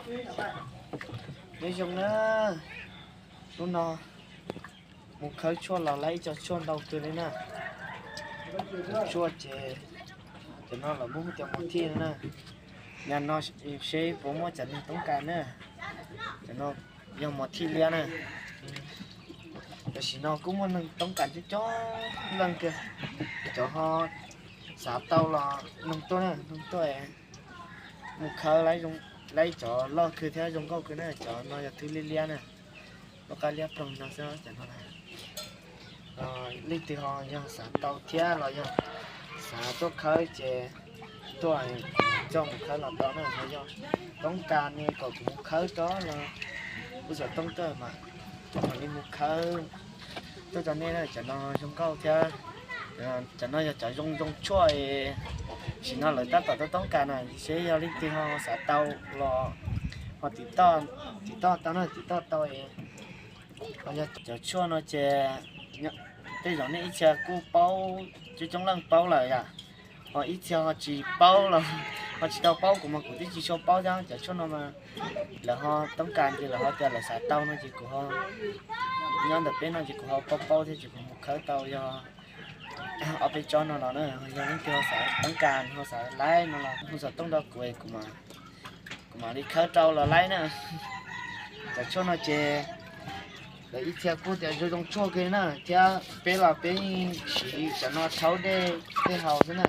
Nyob zoo na, hnub no mus khawb tshuaj los laib ib co tshuaj ntau kawg li na. Cov tshuaj ces cov no los muab hu tias mos thij no na. Nyam no seb puas muaj cov neeg toob kas na. Cov no yog mos thij liab na. Tam sim no kuj muaj neeg toob kas coob coob leej kawg. Cov ho xav tau los noog tuaj na, noog tuaj mus khawb laib cov loj kawg thiab zoo nkauj kawg na. Cov no yog thwb liab liab na, lub qab liab ploog no xwb cov no. Leej twg ho yog xav tau thiab los yog xav tuaj khawb ces tuaj, coj mus khawb los tau na. Ho yog toob kas ne kom kuv mus khawb rau los kuv xav toob tuaj mas mam li mus khawb tuaj rau nej na. Cov no zoo nkauj thiab, cov no yog cov zoo zoo tshuaj. Tam sim no lawv tab tom toob kas na, seb yog leej twg ho xav tau los ho tim toj tau na, tim toj tau. Ho yog cov tshuaj no ces tej zaum nej ib txhia kuj paub, coob coob leej paub lawm yom. Ho ib txhia ho tsis paub los ho tsis tau paub, kuv mas kuv twb tsis tshua paub thiab. Cov tshuaj no mas lawv ho toob kas ces lawv ho tias lawv xav tau no ces kuv ho nyob ntawm peb no ces kuv ho paub paub thiab ces kuv mus khawb tau yog ob peb tsob no los na. Yog leej twg ho xav toob kas ho xav laib no los hu xov tooj rau kuv, kuv mam li khawb rau los laib na. Cov tshuaj no ces lawv ib txhia kuj tias zoo zoo tshuaj kawg na, thiab peb los peb yeej siv cov no rhaub dej tej haus xwb na.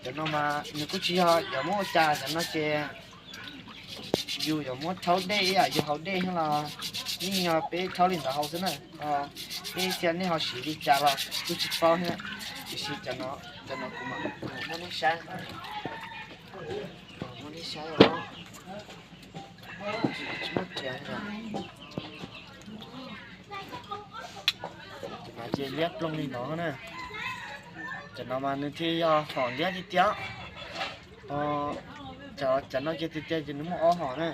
Cov no mas nws kuj tsis yog yuav muab ua cas, cov no ces yus yuav muab rhaub dej ib yam yus haus dej thiab los yeej yog peb rhaub li ntawd haus xwb na. Nej ib txhia nej ho siv li cas los kuj tsis paub thiab, tiam sis cov no kuv mam muab nej saib, muab nej saib os. Tsis muaj riam. Cov no ces liab ploog li no na. Cov no mas nws thiaj yog hom liab tiag tiag. Cov no ces tiag tiag ces nws muaj ob hom na.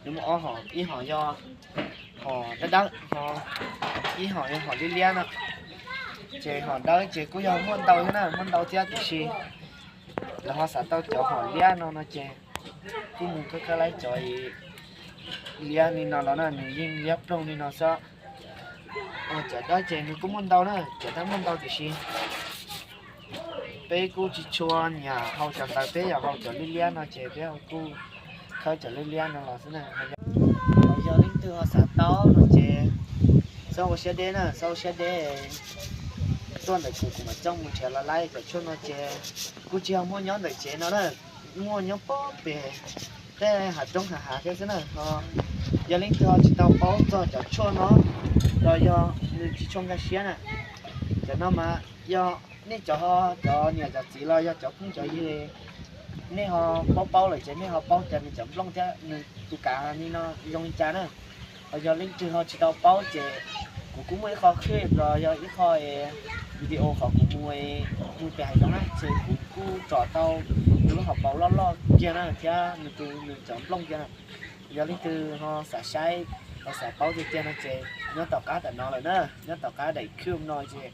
Nws muaj ob hom, ib hom yog hom dawb dawb, ib hom yog hom liab liab no. Ces hom dawb ces kuj yog muaj ntau thiab na, muaj ntau thiab tiam sis lawv ho xav tau cov hom liab no no ces kuj mus khawb khawb laib cov liab li no los na, nws yeej liab ploog li no xwb. Cov dawb ces nws kuj muaj ntau na, cov dawb muaj ntau tiam sis peb kuj tsis tshua nyiam haus cov ntawd, peb yam haus cov liab liab no ces peb kuj khawb cov liab liab no los xwb na. Yog leej twg ho xav tau no ces txhob ua siab deb na, txhob ua siab deb, tuaj ntawm kuv, kuv mam coj mus nrhiav los laib. Cov tshuaj no ces kuj tsis yog muaj nyob ntawm tsev no na, muaj nyob pob pem tej hav roob hav hav thiab xwb na. Yog leej twg ho tsis tau paub txog cov tshuaj no los yog nws tsis tshua nkag siab na, cov no mas yog nej cov, cov niam cov txiv los yog cov phooj cov ywg, nej ho paub paub lawm ces nej ho paub tias nws cov nplooj thiab nws tus kav li no zoo li cas na. Ho yog leej twg ho tsis tau paub ces kuv kuj muaj ib qho clip los yog ib qho video qhov kuv mus, mus pem hav zoov na, ces kuv kuj tsom tau nws lub hauv paus loj loj kiag na thiab nws tus, nws cov nplooj kiag na. Yog leej twg ho xav saib, ho xav paub tiag tiag no ces nyob tom qab ntawm no lawm na, nyob tom qab daim clip no ces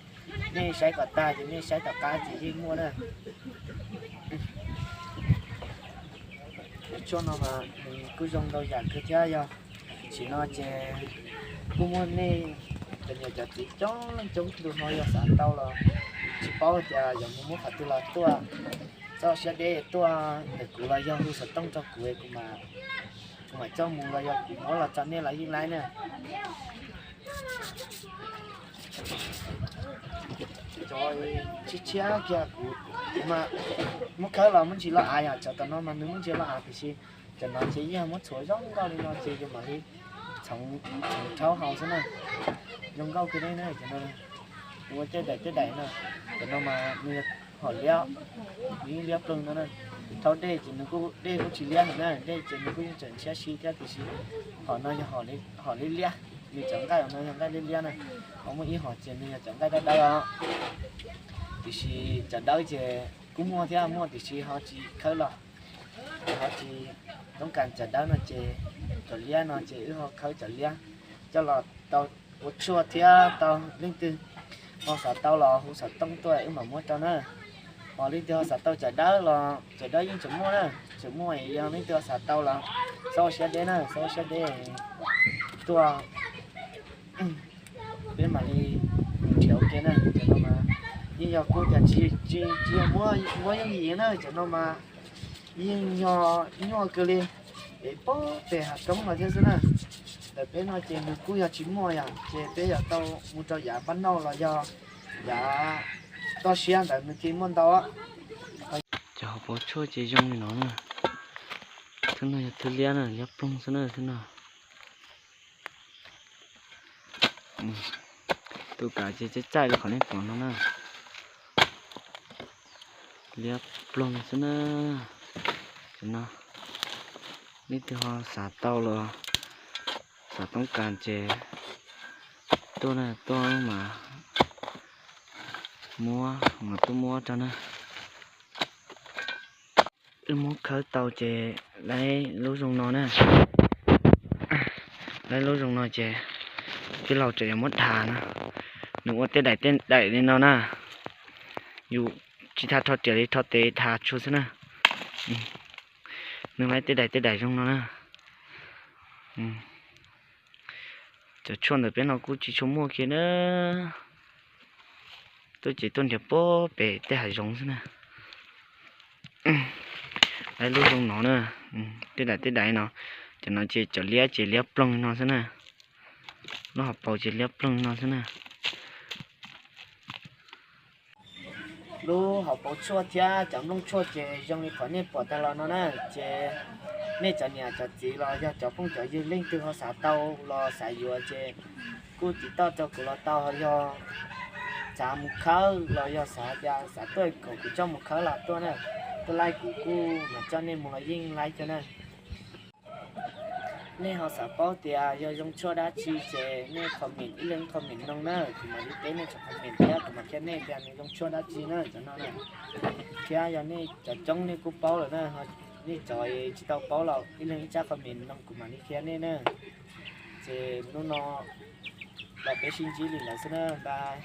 nej saib kom tag ces nej saib tom qab ces yeej muaj na. Cov tshuaj no mas nws kuj zoo ntau yam kawg thiab, yog tam sim no ces kuj muaj nej cov niam cov txiv coob leej coob tus no yog xav tau los tsis paub tias yuav mus muab qhov twg los tuaj, txhob siab deb tuaj ntawm kuv los yog hu xov tooj rau kuv, kuv mam coj mus los yog kuv muab los tso nej los yeej laib na. Cov tshiab tshiab kiag kuv, kuv mas muab khawb los muab ntsis loj av yom, cov tom no mas nws muab ntsis loj av tiam sis cov no ces yeej muab txhuav zoo nkauj li no ces yus mam li txhoov rhaub haus xwb na. Zoo nkauj kawg ne na, cov no ua tej daim tej daim no. Cov no mas nws hom liab, nws yeej liab ploog no na. Rhaub dej ces nws kuj, dej kuj tsis liab heev na, dej ces nws kuj yeej tseem ntshiab si thiab tiam sis hom no yog hom liab liab, nws cov nqaij no yog nqaij liab liab na. Ho muaj ib hom ces nws yog cov nqaij dawb dawb os, tiam sis cov dawb ces kuj muaj thiab, muaj tiam sis ho tsis khawb los, ho tsis toob kas cov dawb no ces cov liab no ces wb ho khawb cov liab coj los tau ua tshuaj thiab tau. Leej twg ho xav tau los hu xov tooj tuaj wb mam muab rau na. Ho leej twg ho xav tau cawv dawb los cawv dawb yeej tseem muaj na, tseem muaj, yog leej twg ho xav tau los txhob ua siab deb na, txhob ua siab deb tuaj peb mam li nrhiav ua ke na. Cov no mas yeej yog kuj tias tsis, tsis yog muab yooj yim na, cov no mas yeej yog nyuaj kawg li, es pab pem hav roob no thiab xwb na. Ntawm peb no ces nws kuj yog tsis muaj yom, ces peb yuav tau mus rau yav pab nauj los yog yav toj siab ntawd nws thiaj muaj ntau. Cov hauv paus tshuaj ces zoo li no na. Thwb no yog thwb liab na, liab ploog xwb na, thwb no. Tus kav ces txaij txaij li qhov nej pom no na. Liab ploog xwb na. Cov no, leej twg ho xav tau los xav toob kas ces tuaj na, tuaj mas muab, mas tuaj muab rau na. Wb muab khawb tau ces laib lub zoo no na. Laib lub zoo no ces tij laug tseem yuav muab dhas na. Nws ua tej daim tej daim li no na. Yus tsis tas rho riam li, rho tes dhas tsuag xwb na. Nws laib tej daim tej daim zoo no na. Cov tshuaj ntawm peb no kuj tsis tshua muaj kiag na. Tuaj ces tuaj nrhiav pab pem tej hav zoov xwb na. Laib lub zoo no na. Tej daim tej daim no. Cov no ces cov liab ces liab ploog no xwb na. Lub hauv paus ces liab ploog no xwb na. Lub hauv paus tshuaj thiab cov nplooj tshuaj ces zoo li qhov nej pom tag los no na. Ces nej cov niam cov txiv los yog cov phooj cov ywg leej twg ho xav tau los xav yuav ces kuj tiv toj rau kuv los tau, ho yog xav mus khawb los yog xav tias xav tuaj kom kuv coj mus khawb los tuaj na. Tuaj laij kuv kuj mam coj nej mus los yeej laij thiab na. Nej ho xav paub tias yog zoo tshuaj dab tsi ces nej comment, ib leeg comment no na, kuv mam li teb nej cov comment thiab kuv mam qhia nej tias nws zoo tshuaj dab tsi na, cov no na. Thiab yog nej cov coob nej kuj paub lawm na, nej cov tsis tau paub los ib leeg ib tsab comment no kuv mam li qhia nej na. Ces hnub no los peb sib ntsib li ntawd xwb na, bye.